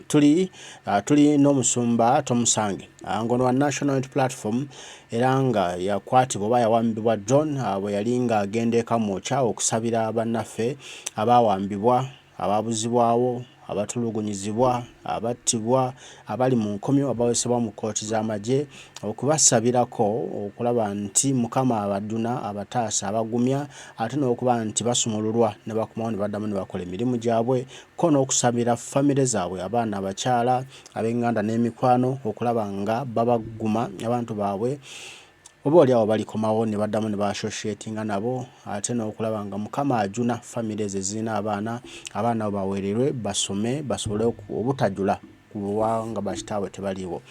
Tuli n'omusumba Tomusange ngono wa National Unity Platform, era nga yakwatibwa oba yawambibwa drone bwe yali ng'agenda e Kamwokya okusabira bannaffe abaawambibwa, ababuzibwawo, abatulugunyizibwa, abattibwa, abali mu nkomyo, abawesebwa mu kkooti z'amagye, okubasabirako okulaba nti Mukama abajuna, abataasa, abagumya, ate n'okuba nti basumululwa ne bakomawo ne baddamu ne bakola emirimu gyabwe, ko n'okusabira famire zaabwe, abaana, abakyala, ab'enganda n'emikwano, okulaba nga babaguma abantu baabwe oba oli awo balikomawo ne baddamu ne baassociatinga nabo, ate n'okulaba nga Mukama ajuna famire ezo ezirina abaana, abaana abo baweererwe, basome, basobole obutajula kubanga bakitaabwe tebaliiwo.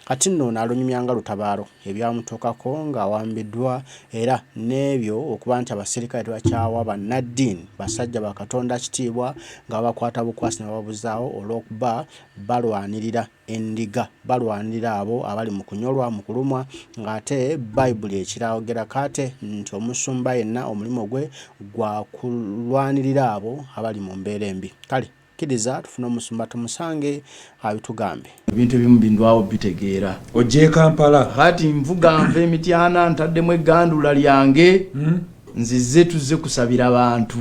Kati nno n'alunyumya nga lutabaalo ebyamutuukako ng'awambiddwa, era n'ebyo okuba nti abaserikale tebakyawa bannaddiini, basajja ba Katonda kitiibwa, nga babakwata bukwasi ne bababuzaawo olw'okuba balwanirira endiga, balwanirira abo abali mu kunyolwa, mu kulumwa, ng'ate Bayibuli ekiragera kaate nti omusumba yenna omulimu gwe gwa kulwanirira abo abali mu mbeera embi. Kale kkiriza tufune omusumba Tumusange abitugambe. Ebintu ebimu bindwawo bitegeera. Ojja e Kampala. Kati nvuga nva Emityana, ntaddemu eggandula lyange, nzize tuzze kusabira bantu,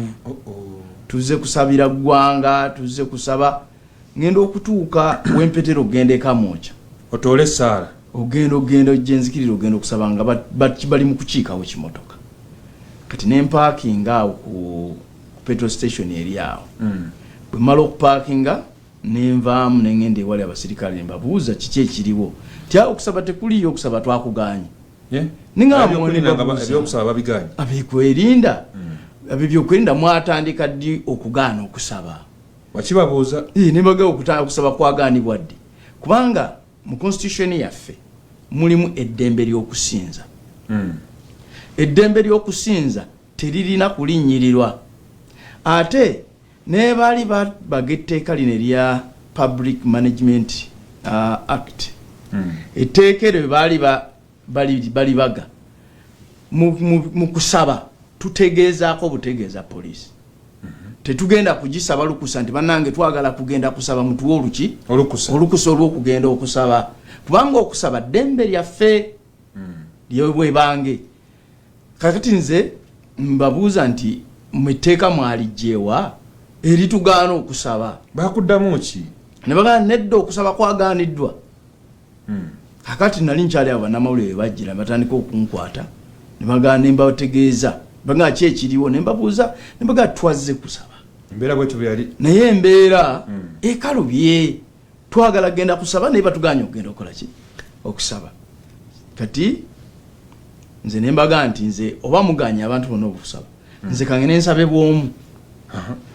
tuzze kusabira ggwanga, tuzze kusaba. Ngenda okutuuka wempetera okugenda e Kamwokya, otoole essaala, ogenda ogenda ojja enzikirira ogenda okusaba nga bali mu kukiikawo kimotoka. Kati nempaakinga awo ku petrol station eri awo. Bwe mmala okupaakinga nenvaamu nengenda ewali abasirikale, nembabuuza kiki ekiriwo, ti awo okusaba tekuliyo, okusaba twakuganye. Ebyokusaba babiganye. Abekwerinda, abebyokwerinda, mwatandika ddi okugaana okusaba? Wakibabuuza? Nembaga okusaba kwagaanibwa ddi? Kubanga mu constitution yaffe mulimu eddembe ly'okusinza. Eddembe ly'okusinza teririna kulinnyirirwa. Ate nebaali baga etteeka lino erya Public Management Act, etteeka eryo baali balibaga mu kusaba tutegeezaako butegeeza poliisi. Tetugenda kugisaba lukusa nti bannange twagala kugenda kusaba, mutuwe oluki olukusa olw'okugenda okusaba, kubanga okusaba ddembe lyaffe lyebwebange. Kakati nze mbabuuza nti mwetteeka mwalijjeewa eritugaana okusaba? Bakuddamu ki? Ne bagamba nedda, okusaba kwagaaniddwa. Kakati nali nkyali abo, bannamawulire bajjira batandika okunkwata ne bagamba, ne mbategeeza, bagamba ki ekiriwo, ne mbabuuza ne bagamba twazze kusaba. Embeera bwetyo bwe yali. Naye embeera ekalubye, twagala genda kusaba naye batuganye okugenda okukola ki? Okusaba. Kati nze ne mbaga nti nze oba muganye abantu bonna okusaba, nze kange nensabe bwomu,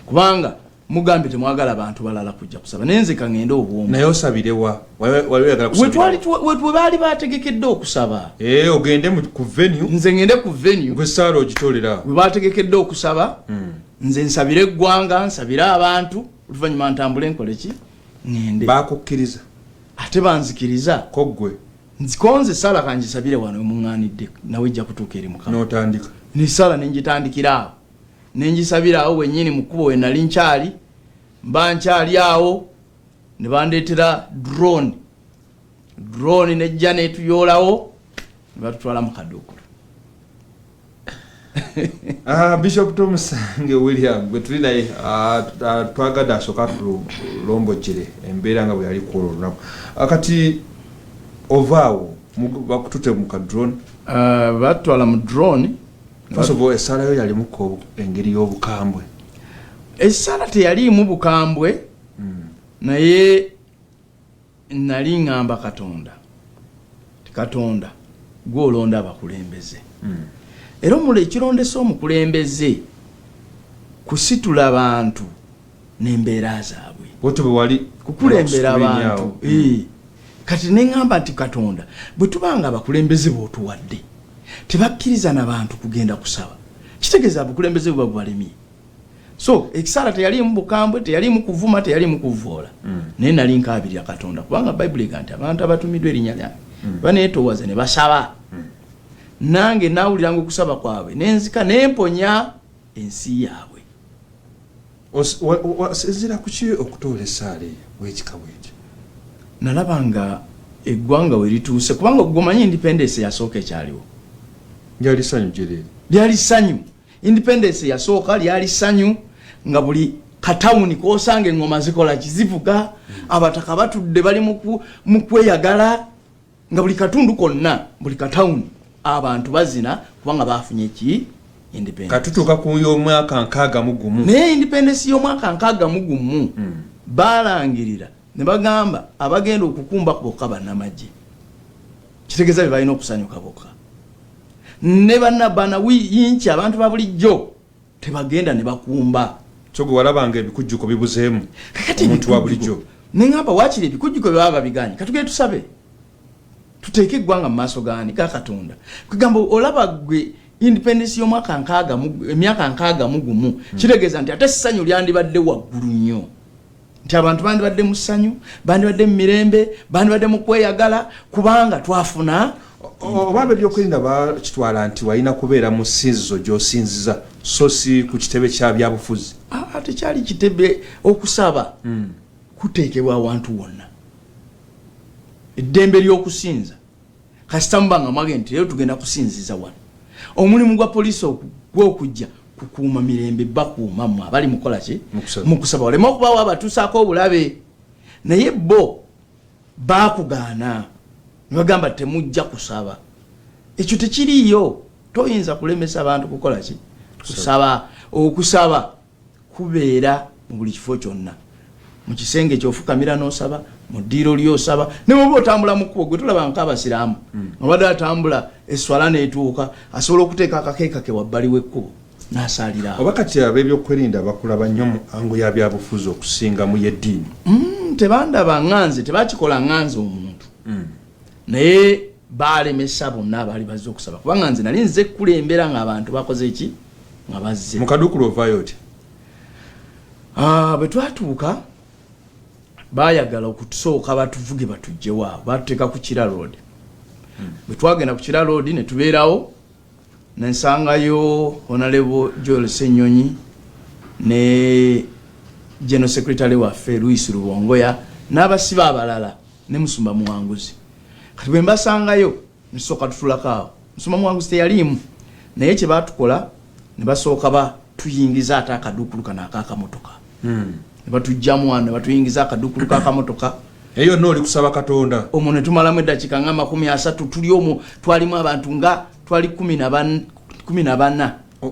kubanga mugambye temwagala bantu balala kujja kusaba, naye nze kaŋŋende obwomu. Naye osabirewa? Wali oyagala we baali bategekedde okusaba. Eh, ogende ku venue. Nze ŋŋende ku venue. Gwe saala ogitolera. We bategekedde okusaba, nze nsabire eggwanga, nsabire abantu, oluvannyuma ntambule nkole ki? Ŋŋende. Bakukkiriza? Ate banzikiriza. Ko ggwe? Nzikonze saala kangisabire wano wemuŋŋaanidde, nawe ejja kutuuka eri Mukama. N'otandika. Nesaala nenjitandikira awo, nengisabira awo wennyini mu kkubo we nali nkyali, mba nkyali awo ne bandeetera drone. Drone nejja netuyoolawo ne batutwala mu kaduukulu. Ah, Bishop Tomusange William gwe tuli naye. Ah, ah, twagadde asooka tulombojjere embeera nga bwe yali ku olwo olunaku. Kati ovaawo bakutute mu ka drone. Batutwala mu drone. First of all, essaala yo yalimuko engeri y'obukambwe? Essaala teyaliimu bukambwe, naye nali ŋŋamba Katonda ti Katonda gwolonda abakulembeze, era omula ekirondesa omukulembeze kusitula bantu n'embeera zaabwe. Bwotyo bwe wali. Kukulembera screen abantu. Awo. Kati neŋŋamba nti Katonda, bwe tubanga abakulembeze b'otuwadde tebakkiriza na bantu kugenda kusaba, kitegeeza abakulembeze buba bubalemye. So ekisaala teyaliimu bukambwe, teyaliimu kuvuma, teyaliimu kuvvoola, naye nali nkaabirira Katonda, kubanga Bayibuli ega nti abantu abatumiddwa erinnya lyange baneetoowaza ne basaba, nange naawuliranga okusaba kwabwe nenzika nemponya ensi yaabwe. Wasinzira kuki okutoola essaala eyo bwekika bwekyo? Nalaba nga eggwanga we lituuse, kubanga gomanyi independence yasooka ekyaliwo. Lyali ssanyu gyereere. Lyali ssanyu. Independence yasooka lyali ssanyu, nga buli katawuni kosanga eŋŋoma zikola kizivuga, abataka batudde bali mu kweyagala, nga buli katundu konna, buli katawuni abantu bazina kubanga bafunye ki? Independence. Katutuuka ku y'omwaka 61. Naye independence y'omwaka 61 balangirira ne bagamba abagenda okukumba bokka bannamagye, kitegeeza be balina okusanyuka bokka, ne bannabana yinki abantu ba bulijjo tebagenda ne bakumba. So gwe walabanga ebikujjuko bibuzeemu. Kakati omuntu wa ebikujjuko, bulijjo. Neŋŋamba waakiri ebikujjuko bye baba babiganye, katugende tusabe, tuteeke eggwanga mu maaso gaani? Ga Katonda. Kugamba olaba gwe independence y'omwaka emyaka 61, kitegeeza nti ate essanyu lyandibadde waggulu nnyo, nti abantu bandibadde mu ssanyu, bandibadde mu mirembe, bandibadde mu kweyagala, kubanga twafuna. Oba ab'ebyokwerinda bakitwala nti walina kubeera mu ssinzizo gy'osinziza, so si ku kitebe kya byabufuzi? Ah, tekyali kitebe. Okusaba kuteekebwa awantu wonna. Eddembe ly'okusinza, kasita muba nga mwage nti leero tugenda kusinziza wano. Omulimu gwa poliisi gw'okujja kukuuma mirembe, bakuuma mmwe abali mukola ki? Mu kusaba. Mu kusaba, oleme okubawo abatuusaako obulabe. Naye bo bakugaana ne bagamba temujja kusaba. Ekyo tekiriiyo. Toyinza kulemesa abantu kukola ki? Kusaba. Okusaba kubeera mu buli kifo kyonna, mu kisenge kyofukamira n'osaba, mu ddiiro lyosaba, ne bwoba otambula mu kkubo. Gwe tulaba nk'abasiraamu obadde atambula, eswala n'etuuka, asobola okuteeka akakeeka ke wabbali w'ekkubo n'asaalira awo. Oba kati ab'ebyokwerinda bakulaba nnyo mu angle ya byabufuzi okusinga mu y'eddiini? Tebandaba ŋŋanze, tebakikola ŋŋanze omuntu, naye balemesa bonna abaali bazze okusaba, kubanga nze nali nze kulembera ng'abantu bakoze ki? Nga bazze. Mu kaduukulu ovaayo otya? Ah, bwe twatuuka bayagala okutusooka batuvuge batugjewo awo, batuteeka ku Kira Road. Bwe twagenda ku Kira Road ne tubeerawo, nensangayo Honorable Joel Ssenyonyi ne General Secretary waffe Louis Rubongoya n'abasibe abalala ne Musumba Muwanguzi. Kati bwe mbasangayo, nsooka tutulako awo. Musumba Muwanguzi teyaliimu, naye kye baatukola ne basooka batuyingiza ate akaduukulu kano ak'akamotoka, ne batugjamu wano ne batuyingiza akaduukulu k'akamotoka. Eyo yonna oli kusaba Katonda? Omwo ne tumalamu eddakiika nga 30 tuli omwo. Twalimu abantu nga twali 14,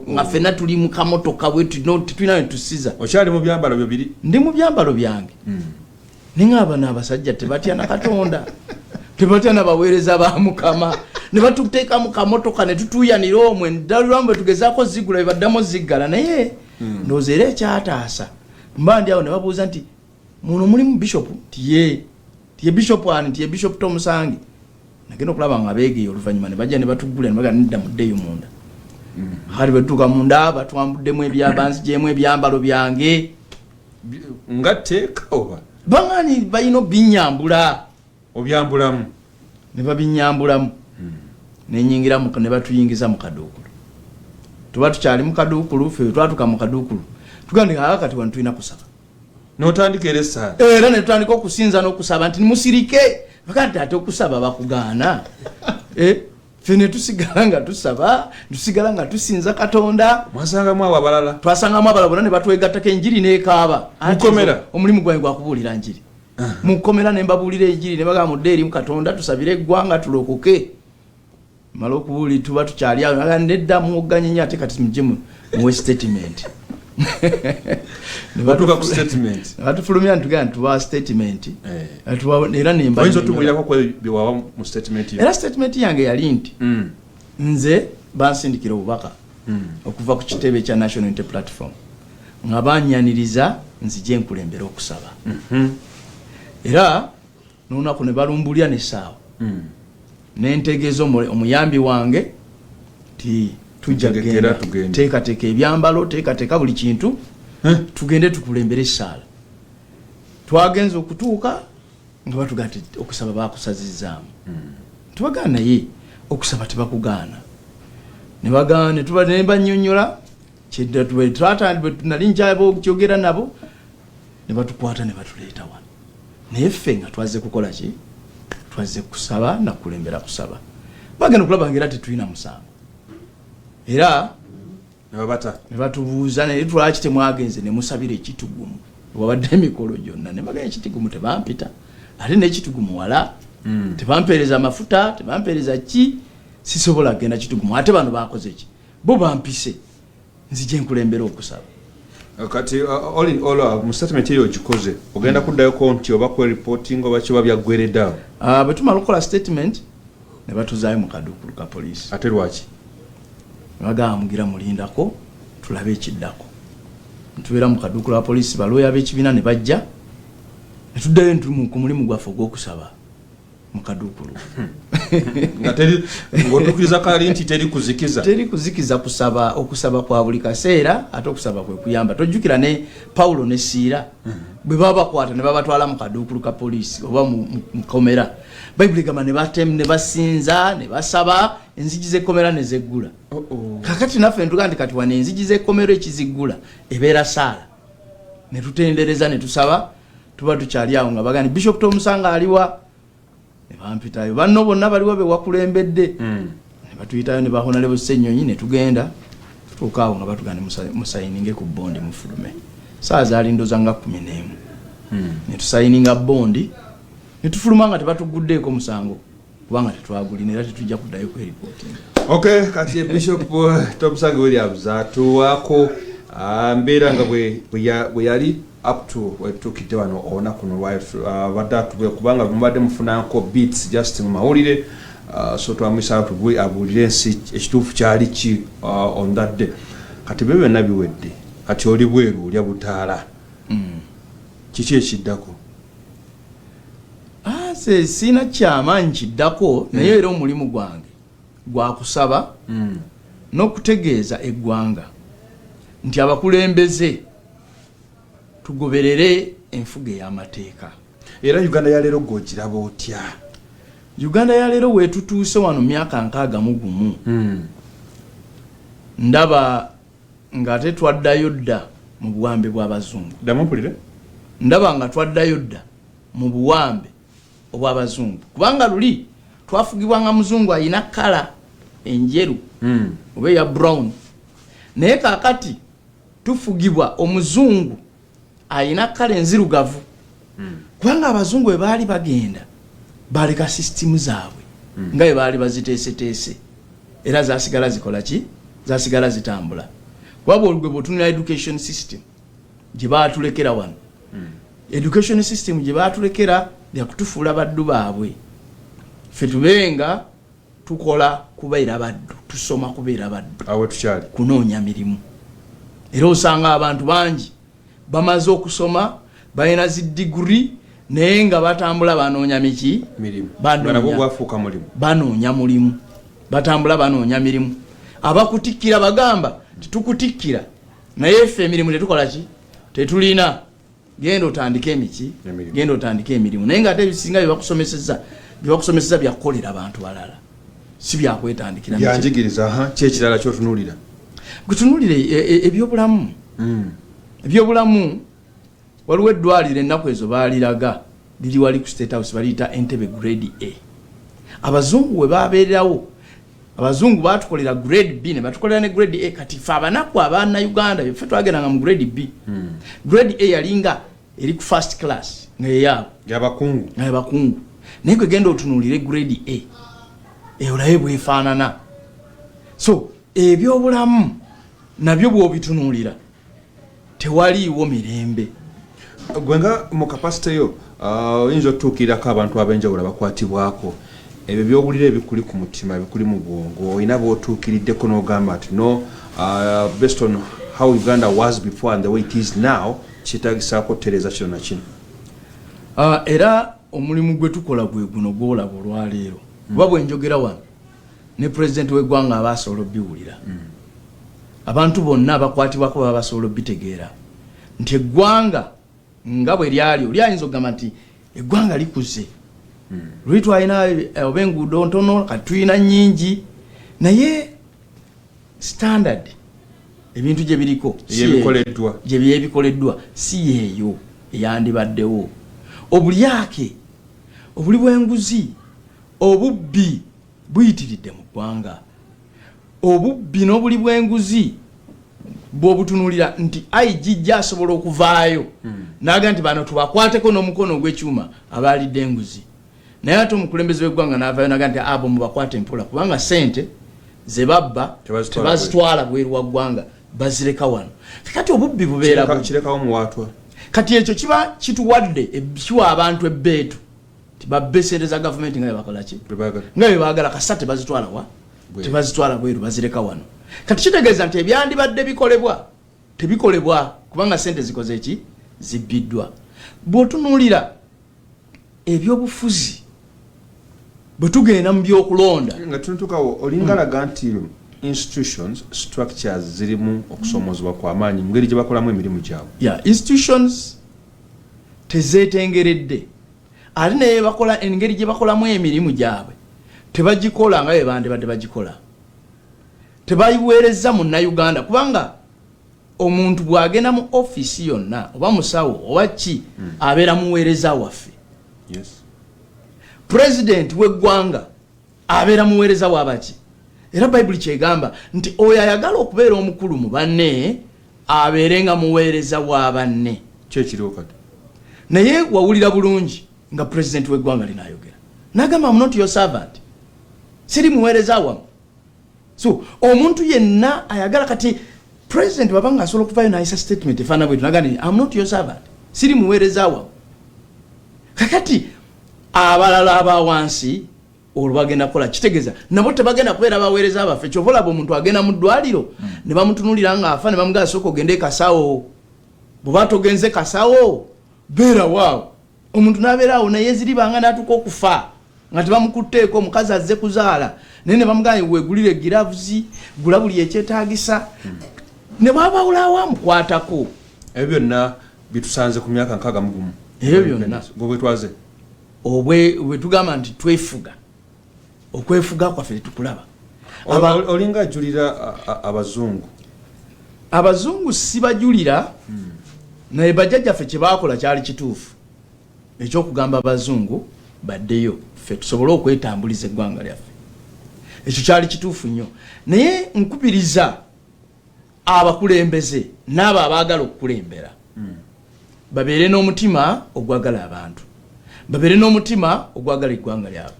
nga ffenna tuli mu kamotoka bwetu, no, tetulina we tusiza. Okyali mu byambalo byo biri? Ndi mu byambalo byange, naye nga bano abasajja tebatya na Katonda, tebatya na baweereza ba Mukama, ne batuteeka mu kamotoka ne tutuuyanira omwo. Endaliramu bwe tugezaako zigula, bwe baddamu ziggala. Naye ndowooza era ekyataasa, mba ndi awo ne babuuza nti, "Muno mulimu bishopu?" Nti, "Ye." Nti, "Ye bishopu ani?" Nti, "Ye Bishop Tomusange." Nagenda okulaba nga beegeya oluvannyuma ne bajja ne batugula ne bagamba, "Nedda, muddeeyo munda." Kati bwe tutuuka munda, batwambuddemu banzigyemu ebyambalo byange. Nga tteeka oba? Baŋŋaanyi balina obinyambula. Obyambulamu? Ne babinyambulamu, nenyingira ne batuyingiza mu kaduukulu. Tuba tukyali mu kaduukulu, ffe bwe twatuuka mu kaduukulu tugamba nti, "Aa, kati wano tulina kusaba." N'otandika era essaala? Era ne tutandika okusinza n'okusaba nti musirike. Baga nti ate okusaba bakugaana. Eh, ffe ne tusigala nga tusaba, tusigala nga tusinza Katonda. Mwasangamu abo abalala? Twasangamu abalala bonna ne batwegattako, enjiri n'ekaaba. Anti Mukomera? Omulimu gwange gwakubuulira njiri mukomera, ne mbabuulira enjiri ne bagamba, "Mudde eri Katonda, tusabire eggwanga tulokoke." Mala okubuulira, tuba tukyali awo, naga, "Nedda, muwogganye nnyo, ate kati mujje muwe statement." Ne Batuuka ku statement? Ne batufulumya, ntugenda ntubawa statement. Era nemba Oyinza otubulirako ku ebyo bye wawa mu statement yo? Era statement yange yali nti nze bansindikira obubaka okuva ku kitebe kya National Unity Platform nga banyaniriza nzije nkulembera okusaba, era n'olunaku ne balumbulira n'essaawa, nentegeeza omuyambi wange ti tujja Ntegekera kugenda, tugende. Teekateeka ebyambalo, teekateeka buli kintu, tugende tukulembere essaala. Twagenza okutuuka nga batugaa nti okusaba bakusazizaamu. Tubagaana, naye okusaba tebakugaana. Ne banyonyola. Nali nkyogera nabo ne batukwata ne batuleeta wano, naye ffe nga twazze kukola ki? Twazze kusaba nakulembera kusaba. Bagenda okulaba nga era tetulina musango era ne batubuuza, naye lwaki temwagenze ne musabira ekitugumu wabadde emikolo gyonna? Ne bagenda ekitugumu tebampita, ate n'ekitugumu wala. Tebampeereza amafuta, tebampeereza ki, sisobola kugenda kitugumu. Ate bano bakoze ki? Bo bampise nzije nkulembera okusaba. Kati all in all, mu statement eyo ogikoze, ogenda kuddayoko nti oba kwe reporting oba kiba byaggweredde awo? Bwe tumala okukola statement ne batuzaayo mu kaduukulu ka poliisi. Ate lwaki? Ne bagamba, mugira mulindako tulabe ekiddako. Ntubeera mu kaduukulu ka poliisi, balooya b'ekibiina ne bajja, ne tuddayo ku mulimu gwaffe ogw'okusaba mu kaduukulu. Nga teri ng'otuukiriza kali nti teri kuzikiza. Teri kuzikiza, kusaba, okusaba kwa buli kaseera, ate okusaba kwe kuyamba. Tojjukira ne Pawulo ne Siira bwe baba bakwata ne babatwala mu kaduukulu ka poliisi oba mu komera, Bayibuli egamba ne ne basinza ne basaba, enzigi z'ekkomera ne zeggula. Kakati naffe ntuga nti kati wano enzigi z'ekkomero ekiziggula ebeera saala, ne tutendereza ne tusaba. Tuba tukyali awo nga bagani, "Bishop Tomusanga aliwa?" Ne bampitayo, "Banno bonna baliwa be wakulembedde?" Ne batuyitayo ne ba Honorable Ssenyonyi ne tugenda. Tutuuka awo nga batugamba musayininge ku bondi mufulume. Saa zaali ndoza nga 11. Ne tusayininga bondi ne tufuluma nga tebatuguddeeko musango, kubanga tetwagulina era tetujja kuddayo kweripootinga. Okay, kati Bishop Tomusange Williams atuwaako mbeera nga bwe yali up to wetutuukidde wano olunaku luno badde atubwe, kubanga mubadde mufunanko beats just mu mawulire, so twamuyisa tubwe abuulire ensi ekituufu kyali ki on that day. Kati byo byonna biwedde, kati oli bweru olya butaala. Kiki ekiddako? Nze siina kyamaanyi kiddako, naye era omulimu gwange gwakusaba n'okutegeeza eggwanga nti abakulembeze tugoberere enfuga ey'amateeka. Era Uganda ya leero gweogiraba otya? Uganda ya leero wetutuuse wano myaka 61, ndaba ng'ate twaddayo dda mu buwambe bw'abazungu. Ddamu mpulire. Ndaba nga twaddayo dda mu buwambe obw'abazungu, kubanga luli twafugibwanga muzungu ayina colour enjeru oba eya brown, naye kaakati tufugibwa omuzungu ayina colour enzirugavu, kubanga abazungu bwe baali bagenda baleka sisitimu zaabwe nga bwe baali baziteeseteese, era zasigala zikola ki? Zasigala zitambula. Kuba bwolugwe bwotunula education system gye baatulekera wano, education system gye baatulekera yakutufuula baddu baabwe. Ffe tubenga tukola kubeera baddu, tusoma kubeera baddu. Awo tukyali. Kunoonya mirimu. Era osanga abantu bangi bamaze okusoma, balina zi diguri, naye nga batambula banoonya miki? Mirimu. Banoonya. Nga nabwo bwafuuka mulimu. Banoonya mulimu, batambula banoonya mirimu. Abakutikkira bagamba titukutikkira, naye ffe emirimu tetukola ki? Tetulina. Genda otandike emiki? Emirimu. Genda otandike emirimu, naye nga ate ebisinga byebakusomeseza byakukolera abantu balala, si byakwetandikira miki. Byanjigiriza. Aha, ki ekirala kyotunuulira? Gutunulire ebyobulamu. Ebyobulamu, waliwo eddwaliro ennaku ezo baaliraga liri wali ku State House, baliyita Entebe Grade A. Abazungu we babeererawo, abazungu batukolera grade B ne batukolera ne grade A. Kati fe abanaku abannayuganda ffe twagendanga mu grade B. Grade A yalinga eri ku first class, nga yeyaabwe. Yabakungu. Nga yabakungu. Naye gwe genda otunuulire grade A olabe bwefaanana. So ebyobulamu nabyo bw'obitunuulira tewaliiwo mirembe. Gwe nga mu capacity yo, oyinza otutuukirirako abantu ab'enjawulo abakwatibwako ebyo byowulira ebikuli ku mutima, ebikuli mu bwongo. Olina bw'otuukiriddeko n'ogamba nti no, based on how Uganda was before and the way it is now, kyetaagisaako otereeza kino na kino? Era omulimu gwe tukola gwe guno gwolaba olwaleero, kuba bwe njogera wano ne pulezidenti w'eggwanga aba asobola obiwulira. Abantu bonna abakwatibwako baba basobola obitegeera nti eggwanga nga bwe lyali, oli ayinza okugamba nti eggwanga likuze, luli twalina oba enguudo ntono, kati tulina nnyingi, naye standard Ebintu gye biriko si Ebikoleddwa. Gye byebikoleddwa si yeeyo eyandibaddewo. Obulyake, obuli bw'enguzi, obubbi buyitiridde mu ggwanga. Obubbi n'obuli bw'enguzi bw'obutunuulira nti IGG asobola okuvaayo n'agamba nti bano tubakwateko n'omukono ogw'ekyuma abaalidde enguzi, naye ate omukulembeze w'eggwanga n'avaayo n'agamba nti abo mubakwate mpola, kubanga ssente ze babba Tebazitwala. Tebazitwala bweru wa ggwanga, bazireka wano. Kati obubbi bubeera Kirekawo muwaatwa. Kati ekyo kiba kituwadde, kiwa abantu ebbeetu tibabbe sente za gavumenti nga bebakola ki? Bwe baagala. Nga bwebaagala, kasita tebazitwala wa? Bweru. Tebazitwala bweru, bazireka wano. Kati kitegeeza nti ebyandibadde bikolebwa tebikolebwa, kubanga sente zikoze ki? Zibbiddwa. Bw'otunuulira ebyobufuzi, bwe tugenda mu byokulonda, Nga tunatukawo, olingalaga nti institutions, structures zirimu okusoomozebwa kw'amaanyi mu ngeri gye bakolamu emirimu gyabwe. Ya, institutions tezeetengeredde, ate naye bakola engeri gye bakolamu emirimu gyabwe tebagikola nga bwe bandibadde bagikola, tebayiweereza munnayuganda, kubanga omuntu bw'agenda mu ofiisi yonna, oba musawo oba ki, abeera muweereza waffe. Pulezidenti w'eggwanga abeera muweereza w'abaki? Era Bayibuli kyegamba nti oyo ayagala okubeera omukulu mu banne abeere nga muweereza wa banne. Ki ekiriwo kati? Naye wawulira bulungi nga pulezidenti w'eggwanga linaayogera n'agamba, "Am not your servant," siri muweereza wamu. So omuntu yenna ayagala, kati president baba nga asobola okuvayo nayisa statement efaana bwetu naga nti, "Am not your servant," siri muweereza wamu. Kakati abalala aba wansi olwo bagenda kukola? Kitegeeza nabo tebagenda kubeera baweereza baffe. Kyova olaba omuntu agenda mu ddwaliro ne bamutunulira ng'afa, ne bamugamba, "Sooka ogende e kasawo, bw'oba togenze kasawo beerawaawo." Omuntu n'abeeraawo naye ziribanga n'atuuka okufa nga tebamukutteeko. Omukazi azze kuzaala, naye ne bamugamba, "Weegulire gloves, gula buli ekyetaagisa," ne bwabawulawo amukwatako. Ebyo byonna bitusanze ku myaka 61. Ebyo byonna. Gwe bwetwaze. Obwe bwe tugamba nti twefuga, okwefuga kwaffe tetukulaba. Olinga ajulira abazungu. Abazungu sibajulira, naye bajjajjaffe kye baakola kyali kituufu, ekyokugamba abazungu baddeyo ffe tusobole okwetambuliza eggwanga lyaffe. Ekyo kyali kituufu nnyo. Naye nkubiriza abakulembeze n'abo abaagala okukulembera babeere n'omutima ogwagala abantu, babeere n'omutima ogwagala eggwanga lyabwe,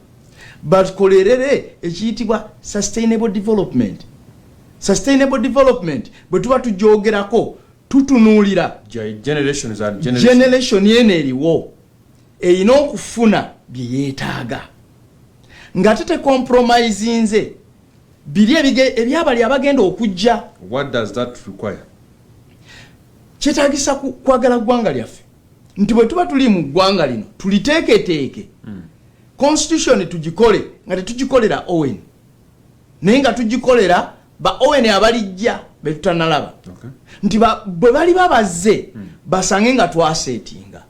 bakolerere ekiyitibwa sustainable development. Sustainable development bwe tuba tugyogerako, tutunuulira Generations and generations. Generation eno eriwo erina okufuna bye yeetaaga ng'ate tecompromisinze biri ebyabali abagenda okujja. What does that require? Kyetaagisa kwagala ggwanga lyaffe, nti bwe tuba tuli mu ggwanga lino tuliteeketeeke, constitution tugikole nga tetugikolera Owen, naye nga tugikolera ba Owen abalijja betutanalaba, nti bwe bali babazze basange nga twasetinga.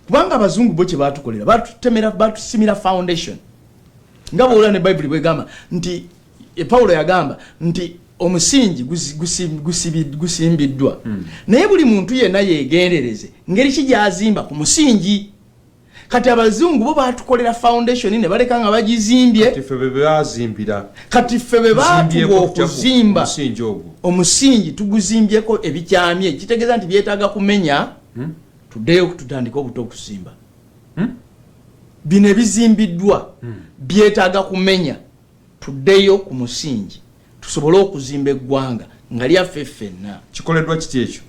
Kubanga abazungu bo kye batukolera, batutemera, batusimira foundation, nga bwolaba ne Bayibuli bwegamba nti Pawulo yagamba nti omusingi gusimbiddwa, naye buli muntu yenna yegendereze ngeri ki gyazimba ku musingi. Kati abazungu bo batukolera foundation ne baleka nga bagizimbye. Kati ffe be bazimbira. Kati ffe be batuwa Tuzimbyeko tutya ku okuzimba omusingi ogwo? Omusingi tuguzimbyeko ebikyamye, kitegeeza nti byetaaga kumenya, tuddeyo tutandike obuto okusimba. Bino ebizimbiddwa byetaaga kumenya, tuddeyo ku musingi tusobole okuzimba eggwanga nga lyaffe ffenna. Kikoleddwa kiti ekyo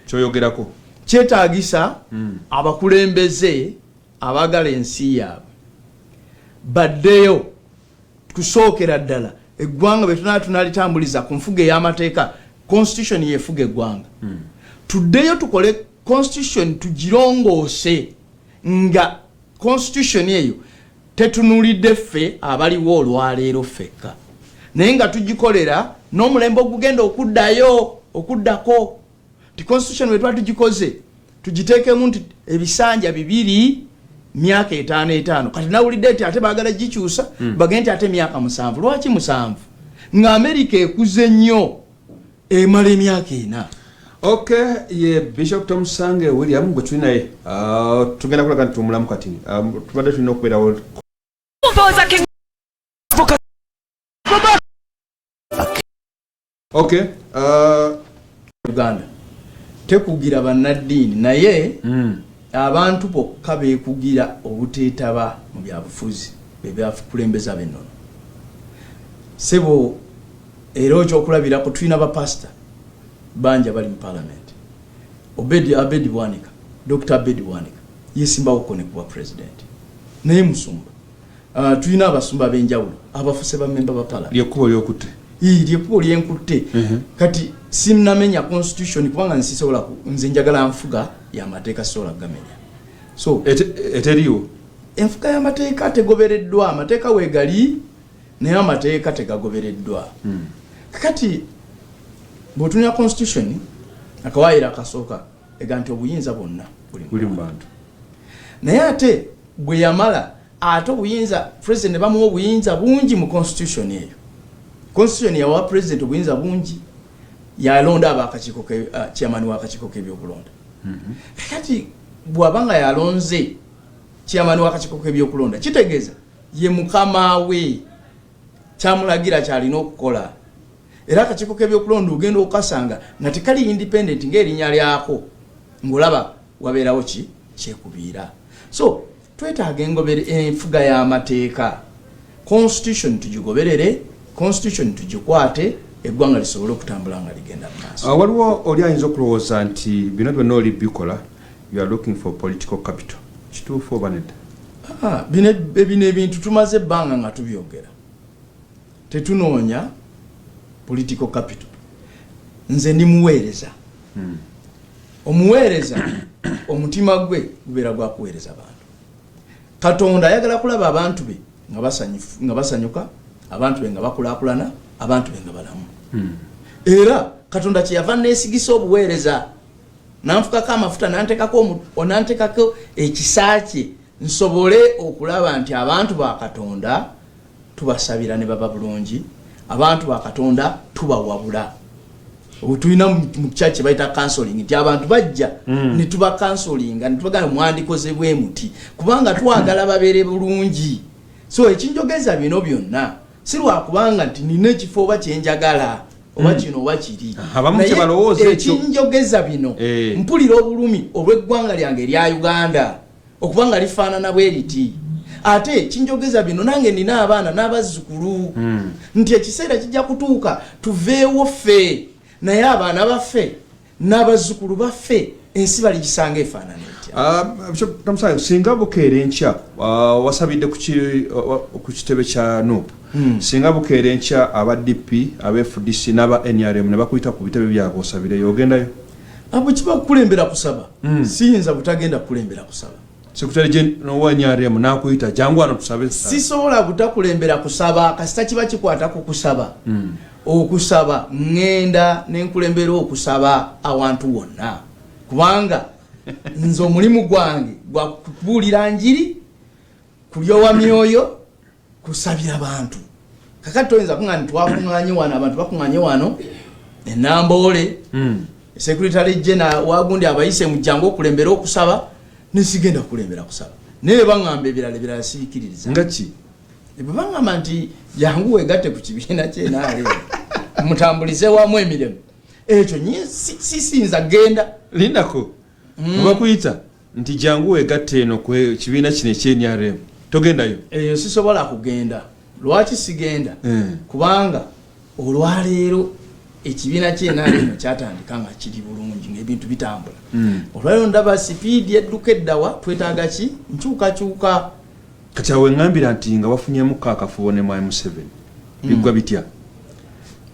kyoyogerako? Kyetaagisa abakulembeze abaagala ensi yaabwe baddeyo. Kusookera ddala, eggwanga bwe tunaa tunalitambuliza ku nfuga ey'amateeka, constitution yefuga eggwanga, tuddeyo tukole constitution, tugirongoose nga constitution eyo tetunulidde ffe abaliwo olwaleero ffekka, naye nga tugikolera n'omulembe ogugenda okuddayo, okuddako, nti constitution bwe tuba tugikoze tugiteekemu nti ebisanja 2, myaka 5 5. Kati nawulidde nti ate baagala gikyusa, bagende nti ate myaka 7. Lwaki 7, nga Amerika ekuze nnyo? Emala emyaka 4. Okay, ye Bishop Tomusange William gwe tuli naye. Tugenda kulaga nti tumulamu kati. Tubadde tulina okubeerawo. Okay. Uganda tekugira bannaddiini, naye abantu bokka beekugira obuteetaba mu byabufuzi bebyakulembeza bennono, sebo. Era ekyokulabirako, tulina bapasita bangi abali mu parliament. Obedi Abedi Bwanika, Dr Abedi Bwanika yesimbawoko ne kuba president, naye musumba. Tulina abasumba ab'enjawulo abafuse bamemba ba parliament. Lyekkubo lyokutte. Lyekkubo lyenkutte. Kati sinamenya constitution, kubanga nsisobola nze njagala nfuga y'amateeka, sisobola kugamenya. So Eteriiwo. Enfuga y'amateeka tegobereddwa. Amateeka weegali, naye amateeka tegagobereddwa. Kati bw'otunula constitution, akawaayiro akasooka ega nti obuyinza bwonna buli mu Buli mu bantu. Naye ate bwe yamala, ate obuyinza president ne bamuwa obuyinza bungi mu constitution eyo. Constitution yawa president obuyinza bungi, yalonda abakakiiko ke chairman w'akakiiko k'ebyokulonda. Kati bw'aba nga yalonze chairman w'akakiiko k'ebyokulonda, kitegeeza ye mukama we, kyamulagira kyalina okukola. Era akakiiko k'ebyokulonda ogenda okukasanga nga tekali independent ng'erinnya lyako, ng'olaba wabeerawo ki kyekubiira. So twetaaga engobere enfuga y'amateeka, constitution tugigoberere, constitution tugikwate, eggwanga lisobole okutambula nga ligenda mu maaso. Waliwo oli ayinza okulowooza nti bino byonna oli bikola, you are looking for political capital. Kituufu oba nedda? Ah, bino ebintu tumaze ebbanga nga tubyogera. Tetunoonya political capital. Nze ndi muweereza. Omuweereza omutima gwe gubeera gwa kuweereza bantu. Katonda ayagala kulaba abantu be nga basanyuka, abantu be nga bakulaakulana, abantu be nga balamu. Era Katonda kyeyava neesigisa obuweereza, nanfukako amafuta, nantekako ekisa kye, nsobole okulaba nti abantu ba Katonda tubasabira ne baba bulungi, abantu ba Katonda tubawabula. Tulina mu church bayita counseling, nti abantu bajja ne tuba counselinga ne tubagamba mwandikoze bwe muti, kubanga twagala babeere bulungi. So ekinjogeza bino byonna si lwakubanga nti nina ekifo oba kyenjagala oba kino oba kiri. Abamu Naye kye balowooza ekyo. Ekinjogeza bino, mpulira obulumi olw'eggwanga lyange erya Uganda okuba nga lifaanana bwe riti. Ate kinjogeza bino, nange nina abaana n'abazzukulu, nti ekiseera kijja kutuuka tuveewo ffe, naye abaana baffe n'abazzukulu baffe ensi baligisanga efaanana etya? Ah, Bishop Tomusange, singa bukeera enkya, wasabidde ku kitebe kya NUP, singa bukeera enkya aba DP, aba FDC n'aba NRM ne bakuyita ku bitebe byabwe osabireyo, ogendayo? Abo kiba kukulembera kusaba, siyinza butagenda kukulembera kusaba. Secretary General wa NRM nakuyita, jangu wano tusabe. Sisobola butakulembera kusaba kasita kiba kikwata ku kusaba. Okusaba ŋŋenda nenkulembera okusaba awantu wonna, kubanga nze omulimu gwange gwa kubuulira njiri, kulyowa myoyo, kusabira bantu. Kakati toyinza kuŋa nti twakuŋŋanye wano, abantu bakuŋŋanye wano enamboole, secretary general wagundi abayise mujjangu okulembera okusaba, nesigenda kukulembera kusaba. Naye baŋŋamba ebirala, ebirala sibikiririza. Nga ki? Bwe baŋŋamba nti jangu wegatte ku kibiina kyenaale mutambulize wamu emirimu, ekyo siyinza genda. Lindako. Bakuyita nti jangu wegatte eno ku kibiina kino ekye NRM, togendayo? Eyo sisobola kugenda. Lwaki sigenda? Kubanga olwaleero ekibiina kye NRM kyatandika nga kiri bulungi, ngaebintu bitambula. Olwaleero ndaba sipiidi edduka eddawa. Twetaaga ki? Nkyukakyuka. Kati awo eŋŋambira nti nga wafunyemuko akafubo ne mwami Museveni, biggwa bitya?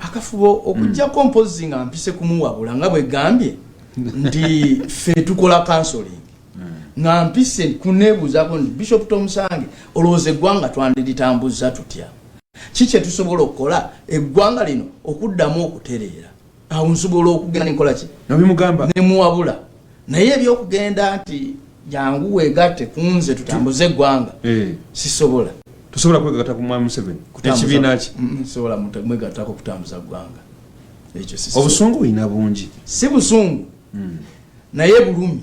Akafubo okugjako mpozi nga mpise kumuwabula, nga bwe gambye nti ffe tukola counseling, nga mpise kuneebuuzaako nti Bishop Tomusange, olowooza eggwanga twandiritambuza tutya? Ki kye tusobola okukola eggwanga lino okuddamu okutereera? Awo nsobola okugenda nenkola ki? Nobimugamba. Nemuwabula. Naye ebyokugenda nti jangu weegatte kunze tutambuze eggwanga, sisobola. Tosobola kwegatta ku mwami Museveni ekibiina ki? Sobola mwegattako kutambuza ggwanga. Ekyo si Obusungu olina bungi. Si busungu, naye bulumi.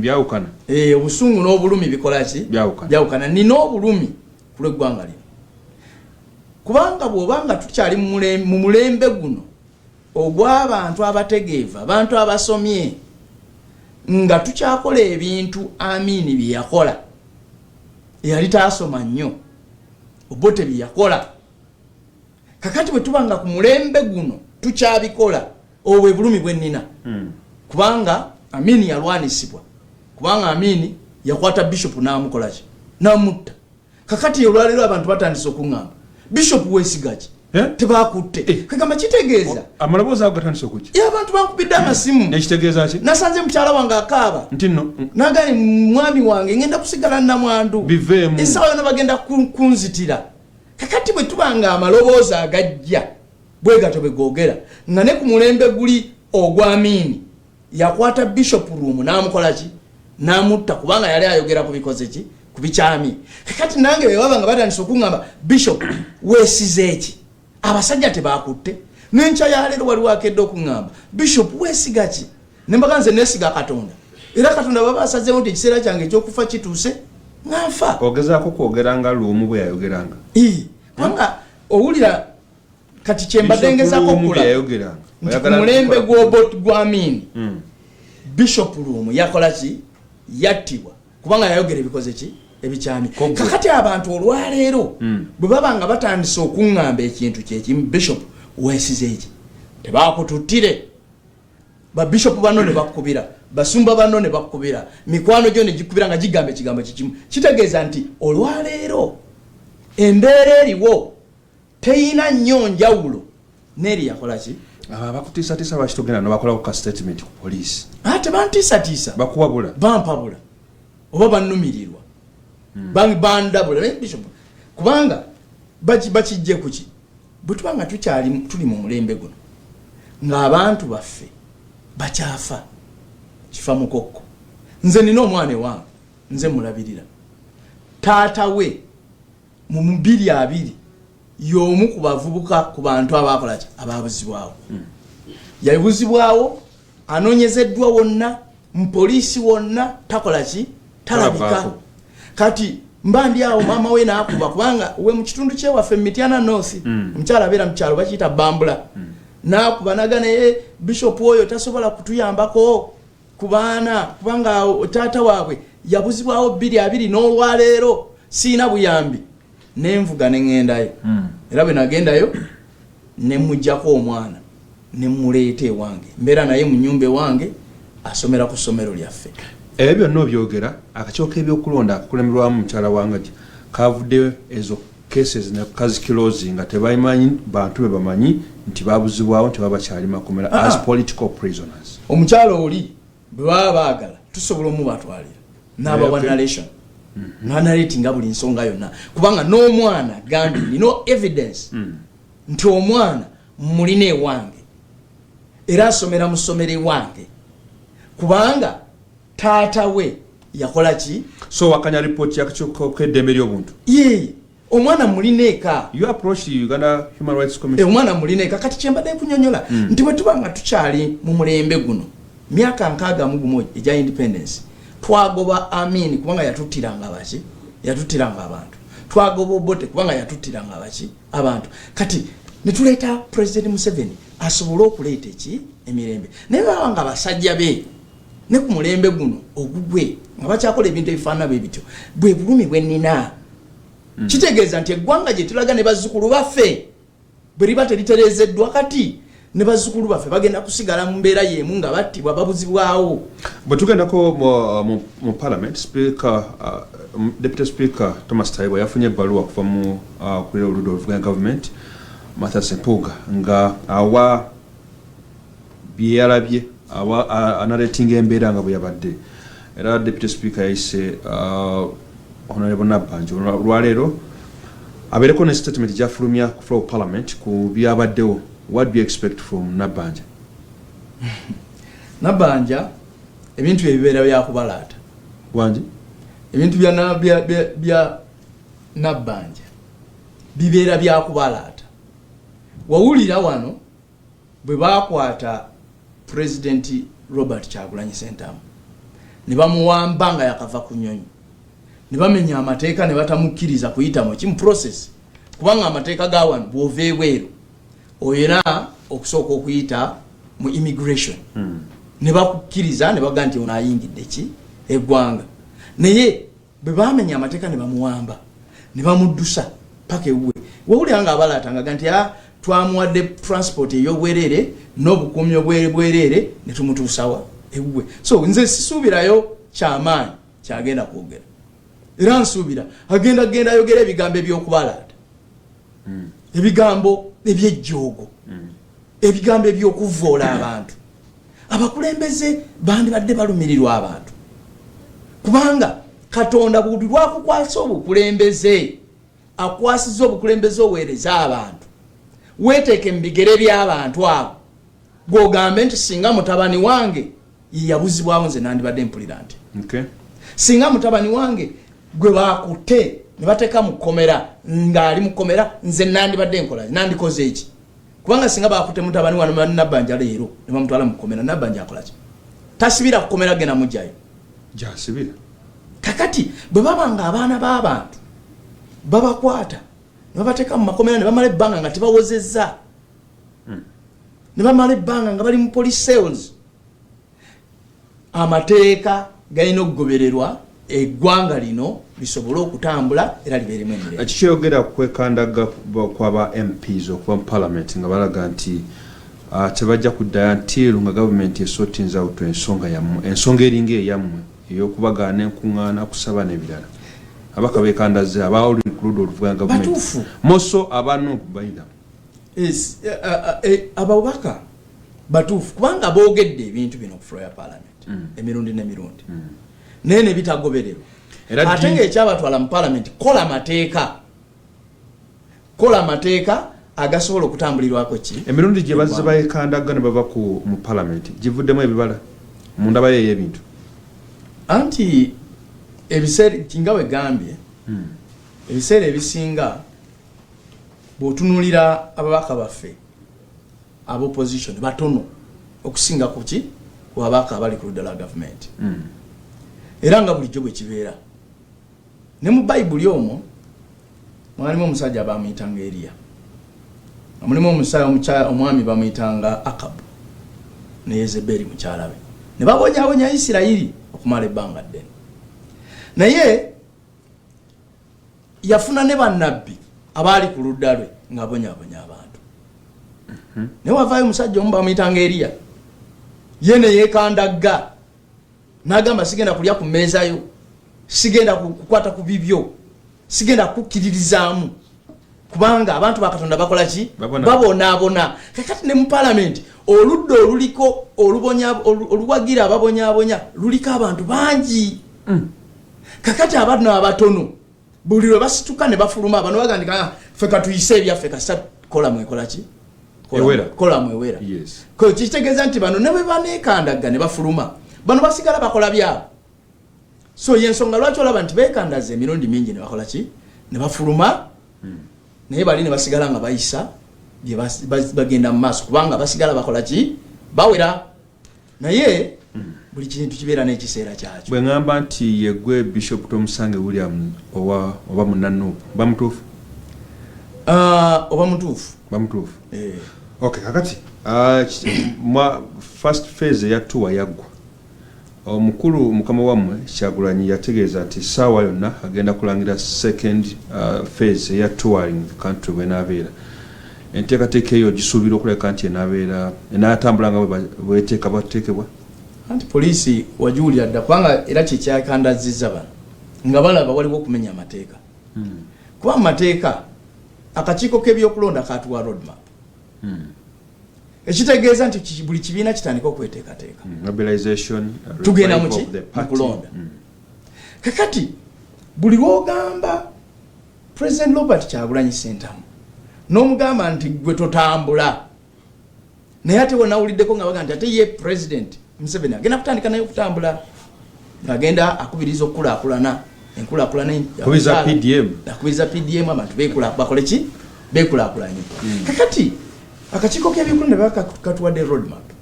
Byawukana. Eh, obusungu n'obulumi bikola ki? Byawukana. Byawukana. Nina obulumi ku lw'eggwanga lino, kubanga bw'obanga tukyali mu mulembe guno ogw'abantu abategeevu, abantu abasomye, nga tukyakola ebintu Amini bye yakola, eyali taasoma nnyo, Obote bye yakola, kakati bwe tuba nga ku mulembe guno tukyabikola, obwo bwe bulumi bwe nnina. Kubanga Amini yalwanisibwa, kubanga Amini yakwata bishop n'amukolaki? N'amutta. Kakati olwaleero abantu batandise okuŋŋamba, "Bishop, weesigaki?" Eh? Tebakutte. Kagamba kitegeeza Amaloboozi ago gatandise okujja. Ye, abantu bankubidde amasimu. Nekitegeeza ki? Nasanze mukyala wange akaaba. Nti nno Nagaye, "Mwami wange, ngenda kusigala namwandu." Biveemu. Essaawa yona bagenda kunzitira. Kakati bwe tuba nga amaloboozi agajja bwe gatyo bwe googera, nga ne ku mulembe guli ogw'Amiini yakwata Bishop Luwum n'amukola ki? N'amutta, kubanga yali ayogera ku bikoze ki? Ku bikyamye. Kakati nange bwe baba nga batandise okuŋŋamba, "Bishop, weesize eki? Abasajja tebakutte." N'enkya ya leero waliwo akedde okuŋŋamba, "Bishop, weesiga ki?" Nembaga, "Nze neesiga Katonda, era Katonda baba asazeewo nti ekiseera kyange ekyokufa kituuse, nga nfa." Ogezaako kwogera nga Luwum bwe yayogeranga. Ii, kubanga owulira kati kyembadde ngezaako Luwum bye okula yayogeranga. nti ku Oyagala mulembe gw'Obot gw'Amini, Bishop Luwum yakola ki? Yattibwa, kubanga yayogera ebikoze ki? Ebikyamye. Ko gwe. Kakati abantu olwaleero bwe baba nga batandise okuŋŋamba ekintu kyekimu, "Bishop, weesize eki? Tebakututtire." Babishopu banno ne bakkubira, basumba banno ne bakkubira, mikwano gyo ne gikubira nga gigamba ekigambo kikimu, kitegeeza nti olwaleero embeera eriwo teyina nnyo njawulo neeri yakola ki? Abo abakutiisatiisa, lwaki togenda nobakolako ka statement ku poliisi? Ah, tebantiisatiisa. Bakuwabula. Bampabula oba bannumirirwa. Bandabula. Naye Bishop, kubanga bakijje kuki? Bwe tuba nga tukyali tuli mu mulembe guno ng'abantu baffe bakyafa kifa mukokko, nze nina omwana ewange, nze mulabirira. Taata we mu 2020 y'omu ku bavubuka, ku bantu abakolaki, ababuzibwawo. Yabuzibwawo, anoonyezeddwa wonna mu poliisi, wonna takola ki? Talabika. Talavaako. Kati mba ndi awo, maama we naakuba, kubanga we mu kitundu kyewaffe mu Mityana North, omukyala abeera mu kyalo bakiyita Bambula, naakuba naga, "Naye bishop oyo tasobola kutuyambako ku baana, kubanga awo taata waabwe yabuzibwawo 2020, n'olwaleero siina buyambi." Nenvuga neŋŋendayo, era bwe nagendayo nemugjako omwana nemuleeta ewange, mbeera naye mu nyumba ewange, asomera ku ssomero lyaffe. Ebyo byonna obyogera, akakiiko k'ebyokulonda akakulemberwamu mukyala Wangaji kavuddeyo ezo cases nekaziclose nga tebamanyi bantu be bamanyi nti babuzibwawo, nti baba bakyali makomera as political prisoners. Omukyalo oli bwe baba baagala tusobola omubatwalira n'abawa narration, nanarratinga buli nsonga yonna, kubanga n'omwana gambye nina evidence nti omwana mulina ewange, era asomera mu ssomero ewange, kubanga taata we yakola ki? So wakanya report y'akakiiko k'eddembe ly'obuntu? Ye, omwana mulina eka. You approach the Uganda Human Rights Commission? Omwana mulina eka. Kati kyembadde nkunyonyola nti bwe tuba nga tukyali mu mulembe guno, myaka 61 egya independence, twagoba Amini kubanga yatuttiranga baki? Yatuttiranga abantu. Twagoba Obote kubanga yatuttiranga baki? Abantu. Kati netuleeta President Museveni asobole okuleeta eki? Emirembe. Naye baba nga basajja be ne ku mulembe guno ogugwe nga bakyakola ebintu ebifaanana bwe bityo, bwe bulumi bwe nnina. Kitegeeza nti eggwanga gye tulaga ne bazzukulu baffe bwe liba teritereezeddwa kati, ne bazzukulu baffe bagenda kusigala mu mbeera y'emu nga battibwa, babuzibwawo. Bwe tugendako mu parliament, speaker, deputy speaker Thomas Tayebwa yafunye ebbaluwa kuva mu kulira oludda oluvuganya government, Mathias Mpuuga, nga awa byeyalabye, awa anarratinga embeera nga bwe yabadde. Era deputy speaker yayise Honorable Nabbanja olwaleero abeereko ne statement gyafulumya ku floor of parliament ku byabaddewo. What do you expect from Nabbanja? Nabbanja ebintu ebibeera byakubalaata. Wangi? Ebintu bya Nabbanja bibeera byakubalaata. Wawulira wano Bwe bakwata President Robert Kyagulanyi Sentamu ne bamuwamba nga yakava ku nyonyi, ne bamenya amateeka ne batamukkiriza kuyita mu kimu process, kubanga amateeka ga wano bw'ova ebweru oyina okusooka okuyita mu immigration ne bakukkiriza ne baga nti ono ayingidde ki eggwanga. Naye bwe bamenya amateeka ne bamuwamba ne bamuddusa paka ewuwe, wawulira nga abalaatanga nti a twamuwadde transport ey'obwereere n'obukuumi obwereere ne tumutuusawa ewuwe. So nze sisuubirayo kyamaanyi kyagenda kwogera, era nsuubira agenda genda ayogera ebigambo ebyokubalaata, ebigambo ebyejjoogo, ebigambo ebyokuvvoola abantu. Abakulembeze bandibadde balumirirwa abantu, kubanga Katonda buli lwakukwasa obukulembeze, akwasiza obukulembeze oweereza abantu. Weeteeke mu bigere by'abantu abo, gwogambe nti singa mutabani wange yeyabuzibwawo, nze nandibadde mpulira nti singa mutabani wange gwe bakutte ne bateeka mu kkomera ng'ali mu kkomera, nze nandibadde nkola, nandikoze eki? Kubanga singa bakutte mutabani wa Nabbanja leero ne bamutwala mu kkomera, Nabbanja akola ki? Tasibira kukomera, genda mugjayo. Gyasibira. Kakati bwe baba nga abaana b'abantu babakwata ne babateeka mu makomera ne bamala ebbanga nga tebawozezza, ne bamala ebbanga nga bali mu police cells, amateeka galina okugobererwa eggwanga lino lisobole okutambula era libeeremu emirembe. Kikyogera kwekandaga kwaba MPs okuva mu parliament nga balaga nti tebajja kuddayo until nga gavumenti esortinze out ensonga yammwe, ensonga eringa eyammwe ey'okubagaana enkuŋŋaana, kusaba n'ebirala. Abaka bekandaze abaoli ku ludda oluvuganya gavumenti. Batuufu. Moso aba NUP baida. Yes, ababaka batuufu, kubanga boogedde ebintu bino ku floor ya parliament emirundi n'emirundi, naye ne bitagobererwa. Era ate ngaekyabatwala mu parliament kola mateeka, kola mateeka agasobola okutambulirwako ki Emirundi gye bazze bayekandaga ne bava ku mu parliament givuddemu ebibala mu ndabayo ey'ebintu? Anti ebiseera nga wegambye, ebiseera ebisinga bw'otunuulira ababaka baffe abopposition batono okusinga kuki ku babaka abali ku ludda lwa gavumenti. Era nga bulijjo bwe kibeera ne mu Bayibuli, omwo mwalimu omusajja bamuyitanga Eriya, nga mulimu omwami bamuyitanga Akabu ne Yezeberi mukyala we, ne babonyabonya Isirayiri okumala ebbanga ddene. Naye yafuna ne bannabbi abaali ku ludda lwe ng'abonyabonya abantu, naye wavaayo omusajja omu bamuyitanga Eriya, ye ne yeekandagga n'agamba, "Sigenda kulya ku mmeeza yo, sigenda kukwata ku bibyo, sigenda kukkiririzaamu, kubanga abantu ba Katonda bakola ki?" Babona. Babonaabona. Kakati ne mu palamenti oludda oluliko oluwagira ababonyabonya luliko abantu bangi. Kakati abano abatono buli lwe basituka ne bafuluma, bano baga nti, "Ah, ffe katuyise ebyaffe, kasita kola mwekola ki?" Ewera. Kola mwewera. Ko kitegeeza nti bano ne bwe baneekandagga ne bafuluma, bano basigala bakola byabwe. So yensonga lwaki olaba nti beekandaza emirundi mingi ne bakola ki, ne bafuluma, naye bali ne basigala nga bayisa bye bagenda mu maaso, kubanga basigala bakola ki, bawera. Naye buli kintu kibeera n'ekiseera kyakyo. Bwe ŋŋamba nti yeggwe Bishop Tomusange William owa oba munna NUP, bamutuufu? Ah, oba mutuufu. Bamutuufu. Eh. Okay, kakati first phase eya tour yaggwa. Omukulu mukama wammwe Kyagulanyi yategeeza nti essaawa yonna agenda kulangira second phase eya touring the country bwenaabeera. Enteekateeka eyo gisuubira okulabika nti enaabeera enaatambula nga bweteeka bwateekebwa? Anti poliisi wagiwulira dda, kubanga era kyekyakandazizza bano nga balaba waliwo okumenya amateeka, kuba mu mateeka akakiiko k'ebyokulonda katuwa roadmap, ekitegeeza nti buli kibiina kitandika okweteekateeka. Mobilization, Tugenda revival muki? of the party. Mu kulonda. Kakati buli lwogamba President Robert Kyagulanyi Sentamu n'omugamba nti gwe totambula, naye ate wenawuliddeko nga baga nti ate ye President Museveni agenda kutandika naye okutambula ng'agenda akubiriza okukulaakulana, enkulaakulana. Akubiriza PDM. Akubiriza PDM, abantu bakole ki, bekulaakulanye. Kakati Akakiiko k'ebyokulonda baba katuwadde roadmap,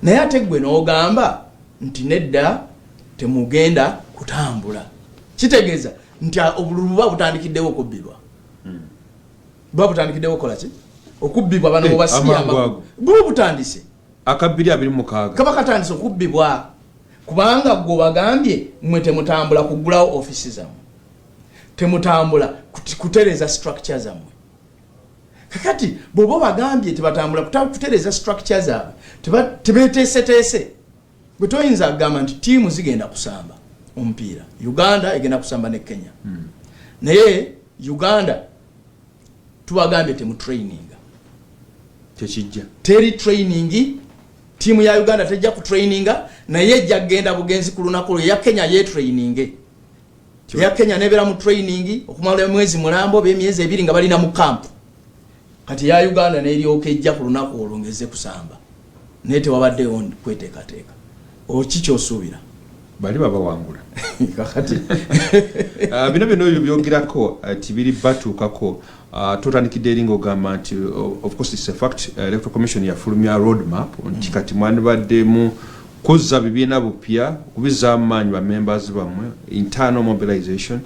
naye ate gwe n'ogamba nti nedda, temugenda kutambula. Kitegeeza nti obululu buba butandikiddewo okubbibwa, buba butandikiddewo okukola ki? Okubbibwa. Bano mubasibye amangu ago. Buba butandise. Aka 2026. Kaba katandise okubbibwa, kubanga gwe obagambye, mmwe temutambula kuggulawo ofisi zammwe, temutambula kutereeza structure zammwe. Kakati bw'oba obagambye tebatambula kutereeza structure zaabwe, tebeteeseteese, bwe toyinza kugamba nti ttiimu zigenda kusamba omupiira, Uganda egenda kusamba ne Kenya, naye Uganda tubagambye temutraininga. Tekijja. Teri training. Ttiimu ya Uganda tejja kutraininga, naye ejja kugenda bugenzi ku lunaku lwe. Eya Kenya yetraininge, eya Kenya nebeera mu training okumala emwezi mulambo oba emyezi 2 nga balina mu camp. Kati eya Uganda neryoka ejja ku lunaku olwo ngezze kusamba, naye tewabaddewo kweteekateeka. Oki kyosuubira? Bali babawangula. Kakati Bino byonna ebyo byogerako ti biri batuukako. Totandikidde eri ngaogamba nti of course it's a fact, Electoral Commission yafulumya roadmap nti kati mwandibaddemu kuzza bibiina bupya, kubizzaamu maanyi bamembers bammwe, internal mobilization.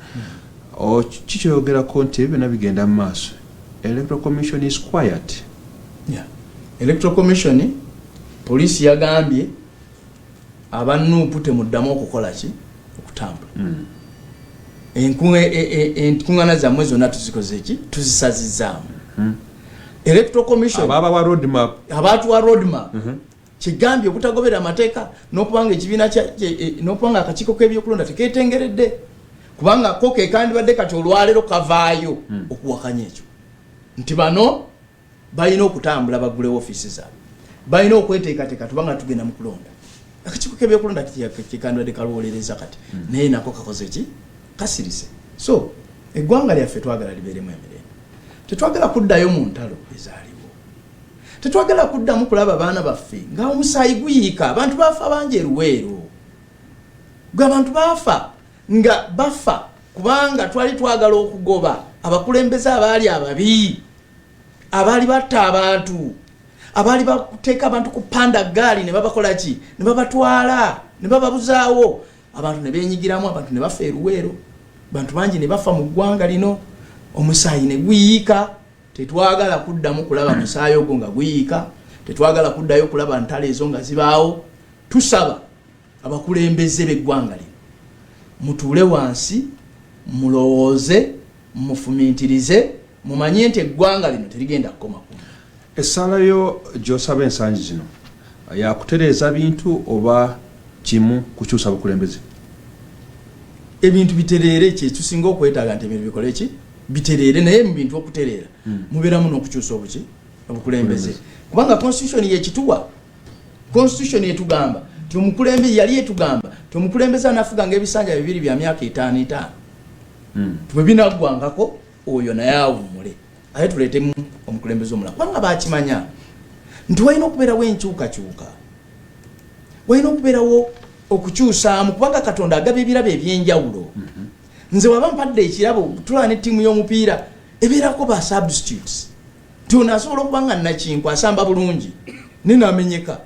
Kikyoyogerako nti ebyo byonna bigenda mu maaso, Electoral Commission is quiet. Yeah. Electoral Commission, poliisi yagambye aba NUP temuddamu okukola ki? Okutambula. Enkuŋŋaana zammwe zonna tuzikoze ki? Tuzisazizaamu. Electoral Commission ababawa roadmap. Abaatuwa roadmap kigambye obutagoberera amateeka n'okubanga ekibiina n'okubanga akakiiko k'ebyokulonda teketengeredde, kubanga ko kekandibadde kati olwaleero kavaayo okuwakanya ekyo nti bano balina okutambula baggule ofiisi zaabwe, balina okweteekateeka tubanga tugenda mu kulonda. Akakiiko k'ebyokulonda kekandibadde kalwolereza kati, naye nako kakoze ki? Kasirise. So eggwanga lyaffe twagala libeeremu emirembe, tetwagala kuddayo mu ntalo ezaaliwo, tetwagala kuddamu kulaba baana baffe nga omusaayi guyiika. Abantu bafa bangi eruweero, gwe abantu bafa nga bafa kubanga twali twagala okugoba abakulembeze abaali ababi, abaali batta abantu, abaali bateeka abantu ku panda gaali ne babakola ki? Ne babatwala ne bababuzaawo. Abantu ne benyigiramu, abantu ne bafa eruweero, bantu bangi ne bafa mu ggwanga lino, omusaayi ne guyiika. Tetwagala kuddamu kulaba musaayi ogwo nga guyiika, tetwagala kuddayo kulaba ntalo ezo nga zibaawo. Tusaba abakulembeze b'eggwanga lino mutuule wansi, mulowooze, mufumintirize, mumanye nti eggwanga lino terigenda kukoma kuno. Essaala yo gy'osaba ensangi zino yakutereeza bintu oba kimu kukyusa bukulembeze? Ebintu bitereere, kyetusinga okwetaaga nti ebintu bikole ki? Bitereere. Naye mu bintu okutereera mubeeramu n'okukyusa obuki? Obukulembeze, kubanga constitution yekituwa. Constitution etugamba ti omukulembe, yali etugamba ti omukulembeze anafuganga ebisanja bibiri bya myaka etaano etaano, bwe binaggwangako oyo naye awummule, ate tuleetemu omukulembeze omulala, kubanga bakimanya nti walina okubeerawo enkyukakyuka, walina okubeerawo okukyusaamu, kubanga Katonda agaba ebirabo ebyenjawulo. Nze waba mpadde ekirabo, tulaba ne ttiimu y'omupiira ebeerako ba substitutes, nti ono asobola okuba nga nakinku asamba bulungi naye namenyeka,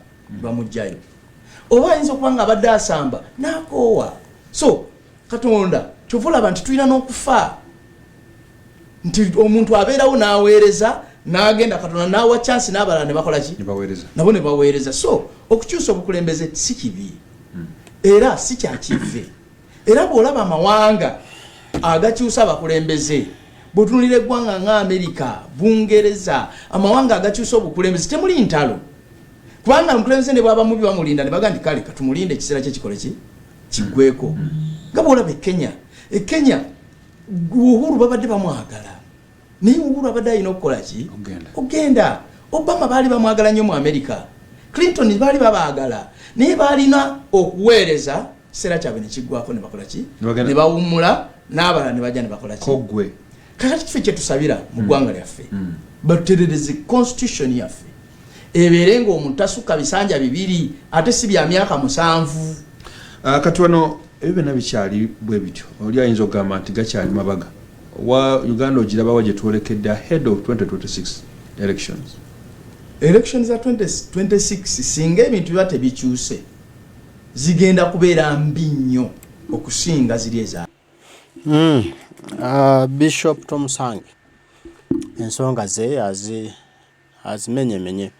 bamugjayo, oba ayinza okuba nga abadde asamba nakoowa. So Katonda kyova olaba nti tulina n'okufa, nti omuntu abeerawo n'aweereza n'agenda, Katonda n'awa chance n'abalala ne bakola ki? Ne baweereza. Nabo ne baweereza. So okukyusa obukulembeze si kibi era si kyakive. Era bw'olaba amawanga agakyusa abakulembeze, bw'otunulira eggwanga nga Amerika, Bungereza, amawanga agakyusa obukulembeze temuli ntalo, kubanga omukulembeze ne bwaba mubi bamulinda ne baga nti kale katumulinde ekiseera kye kikole ki? Kiggweko. Nga bw'olaba e Kenya, e Kenya Uhuru babadde bamwagala, naye Uhuru abadde alina okukola ki? Okugenda. Okugenda. Obama baali bamwagala nnyo mu America, Clinton baali babaagala, naye baalina okuweereza kiseera kyabwe ne kiggwako ne bakola ki? Ne bagenda. Ne bawummula, n'abalala ne bajja ne bakola ki? Koggwe. Kakati kife kyetusabira mu ggwanga lyaffe, batuterereze constitution yaffe ebeere nga omuntu tasukka bisanja bibiri, ate si bya myaka 7. Kati wano ebyo byonna bikyali bwe bityo, oli ayinza okugamba nti gakyali mabaga wa Uganda ogirabawa gye twolekedde ahead of 2026 elections? Election za 2026, singa ebintu biba tebikyuse, zigenda kubeera mbi nnyo okusinga ziri eza Bishop Tomusange ensonga ze azimenyemenye,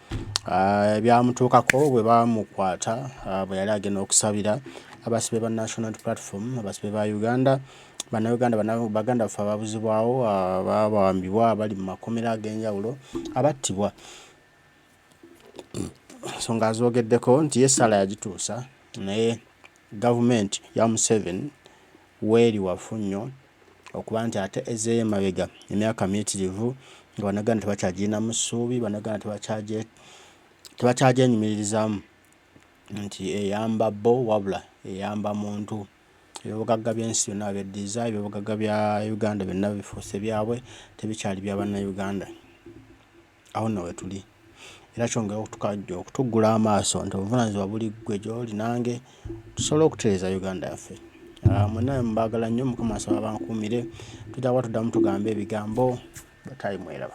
ebyamutuukako bwe bamukwata bwe yali agenda okusabira abasibe ba National Platform, abasibe ba Uganda, Bannayuganda, baganda baffe ababuzibwawo, abawambibwa, abali mu makomera ag'enjawulo, abattibwa. Ensonga azoogeddeko nti ye essaala yagituusa, naye gavumenti ya Museveni weeri wafu nnyo okuba nti ate ezzeeyo emabega emyaka miyitirivu nga Bannayuganda tebakyagirinamu ssuubi, Bannayuganda tebakyagyenyumiririzaamu nti eyamba bo, wabula eyamba muntu. Ebyobugagga by'ensi byonna babyeddiza, ebyobugagga bya Uganda byonna bifuuse byabwe, tebikyali bya Bannayuganda. Awo nno wetuli era kyongera okutuggula amaaso nti obuvunaanyizibwa buli ggwe gy'oli nange tusobole okutereeza Uganda yaffe. Mwenna mbaagala nnyo, Mukama asaba abankuumire, tujja kuba tuddamu tugambe ebigambo bataayi mweraba.